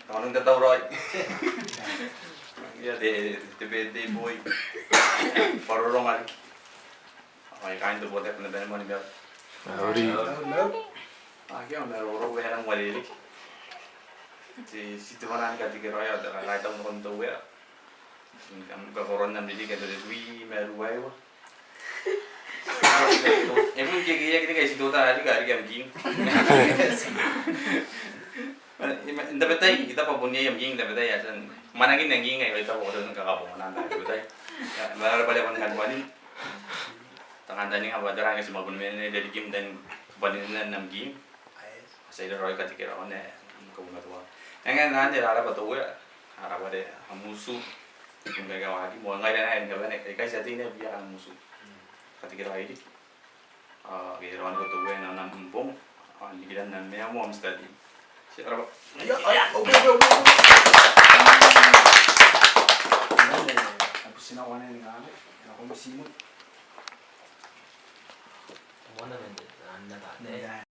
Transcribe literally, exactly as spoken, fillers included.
Ao n te tauraoi. Ia te, te birthday boy. Bwa roronga riki. Ao e kain te botak n te bane moa ni mea. Mauri. Akea, ma roroko e rang uarereke. Ti, ti te bana ni katekeraoia, te kaitau nakon te Uea. Kam kakoron am ririki n te tebwi ma ruaiwa. E bon kekeiaki te kai ti tota riki, riki am king. N tabetai, I taku bwa bon iai am king n tabetai, a tia n mwanangin am king, ai I taku bwa ko tia n kakabongana n tabetai. Ma are bwa are bon kan bwanin. Te kantaninga bwa tera ngke ti ma bon mena n te ririki n te bwanin am king. Ti a ira raoi katekeraoan am kabongatuaan. Ngaia anne, rarabwa te Uea, rarabwa te Amusu. Ngkai kawaki moa ngaira naba ni kabane, ngkai ti a tei naba bwa Amusu. Katekeraoi riki. Ao ke raoniko te Uea n am bong. Ao n ikiran am mea moa, Mister Tim. Ti a rarabwa. Ia, ia, okay, okay, okay, okay. Ngai, ngai, ngai. Au butina wana ni ngana, nako misimu. Moa naba n te, n na tate.